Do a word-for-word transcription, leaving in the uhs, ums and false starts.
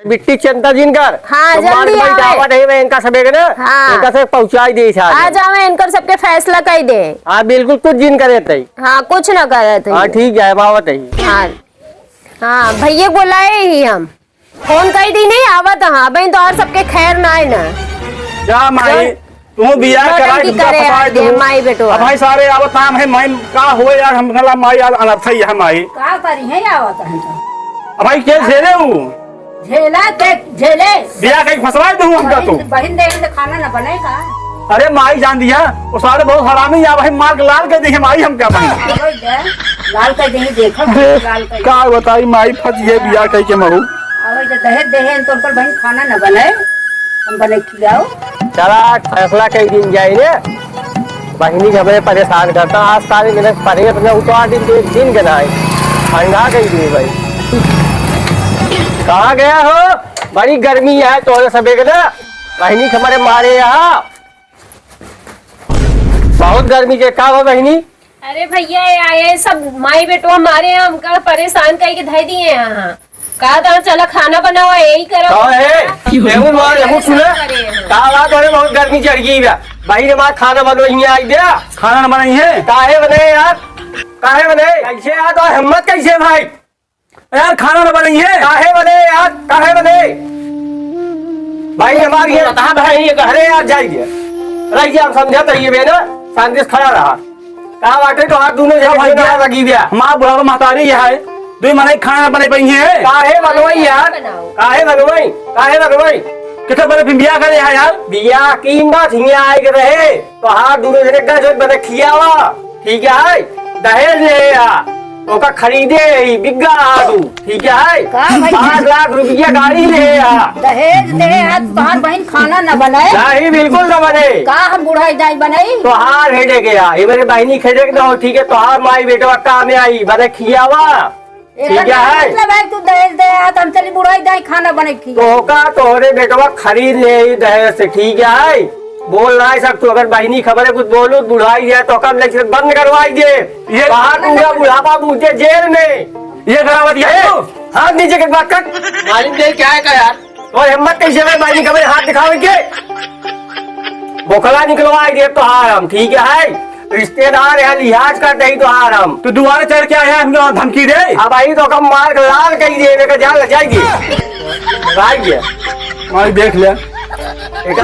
बिट्टी चिंता जिन कर। हाँ, तो मार जल्दी भाई आवे। जावत है, मैं इनका सबे के ना, हाँ। इनका सब पहुँचाई दे सारे। आ जावे, इनकर सबके फैसला कई दे। हाँ, बिल्कुल कुछ जिन करे तई। हाँ, कुछ ना करे तई। हाँ, ठीक है, आवत है। हाँ। हाँ, भैया बुलाए ही हम। फोन कई दी नहीं आवत, हाँ, अबे तो और सबके खैर ना है ना। जा माई, जौन तू बियाह जौन कराए की दूसरा करे फंसाए आज ये तू। माई बेटवा। अब भाई सारे आवत नाम है, माई का हो यार, हम कहला माई यार अनर्थ ही है माई। का करी है आवत है तो। अब भाई के झेले हूँ? झेला के झेले। बियाह कहीं फंसवाए दे हमका तू। बहिन, बहिन दे दे खाना ना बने का? अरे माई जान दिया, वो सारे बहुत हरामी है भाई, मार के लाल कर दिए माई हमका भाई। अरे दे, लाल कर दिए, देखो, दे, लाल कर का बताई माई फंस गए बियाह कहीं के महू। अरे दे, दहेज दे हैं तो पर बहिन खाना ना बने, हम बने खिलाओ। चला फैसला कई दिन जाए ने। बहिनी के हमरे परेशान करता, आज सारे दिन परेशान में उतार दिन, एक दिन के नाई ठंडा गई दिन भाई। कहाँ गया हो? बड़ी गर्मी है तोहरे सबे के ना, बहिनी के हमरे मारे यहाँ बहुत गर्मी के। का हो बहिनी? अरे भैया, ये आए सब माई बेटवा मारे हैं, हमका परेशान करके धर दिए हैं यहाँ। का तो चला खाना बनावा, यही करो। कौन है? केहू मार, केहू सुना? करे हैं। का बात है, बहुत गर्मी चढ़ गई बा। भाई रे मार, खाना बनो, यहाँ आई गया। खाना न बनाई है? काहे बने यार? काहे बने? कैसे यार, तो हिम्मत कैसे भाई? यार, खाना न बनाई है? काहे बने यार? काहे बने? भाई हमार ये बता भाई, ये कहरे यार जाइए। रहिए, हम समझत रहिए बे ना, शांति से खड़ा रहा। का बाटे तो हाथ दोनों जने भैया, ना लगी बे। हमार बुढ़ापा महतारी यहाँ है, दो मनई खाना बने पाई है। काहे बनवाई यार? बनाओ। काहे बनवाई? काहे बनवाई? कितने बड़े फिर बियाह करे है यार? बियाह की बात हियाँ आए के रहे, तो हाथ दोनों जने का जो बने खियावा, ठीक है? दहेज ले आ, ओका खरीदे ही बिग्गा आदू, ठीक है? का भैया? पाँच लाख रुपया गाड़ी ले आ। दहेज दे आ, तोहार बहिन खाना न बनाए। नहीं, बिल्कुल न बने। का हम बुढ़ाई दाई बनाई? तोहार हेडे के आ, ये मेरे बहिनी खेडे के न हो, ठीक है? तोहार माई बेटवा काम में आई, बने खियावा। एकर ठीक है? मतलब है तू दहेज दे आ, तो हम चली बुढ़ाई दाई खाना बने खिया। तो का तोहरे बेटवा खरीद ले ही दहेज से, ठीक है? बोल ना सकत, तू अगर बहिनी खबर है कुछ बोलू, बुढ़ाई जाए तो कम लेक्चर बंद करवाई दे। ये बाहर पूरा बुढ़ापा बूझे जेल में। ये करावत है ए, तू? हाथ नीचे के बात कर। मालूम नहीं क्या है का यार? और हिम्मत कैसे है बहिनी खबर हाथ दिखावे के? बोखला निकलवाई दे तोहार हम, ठीक है? रिश्तेदार है, लिहाज कर दे तोहार हम। तू दुआरे चढ़ के आया, हमको धमकी दे। अब आई तो कम मार के लाल कही दे, लेकर जान लग जाएगी। भाग गया। भाई देख ले। बेटा।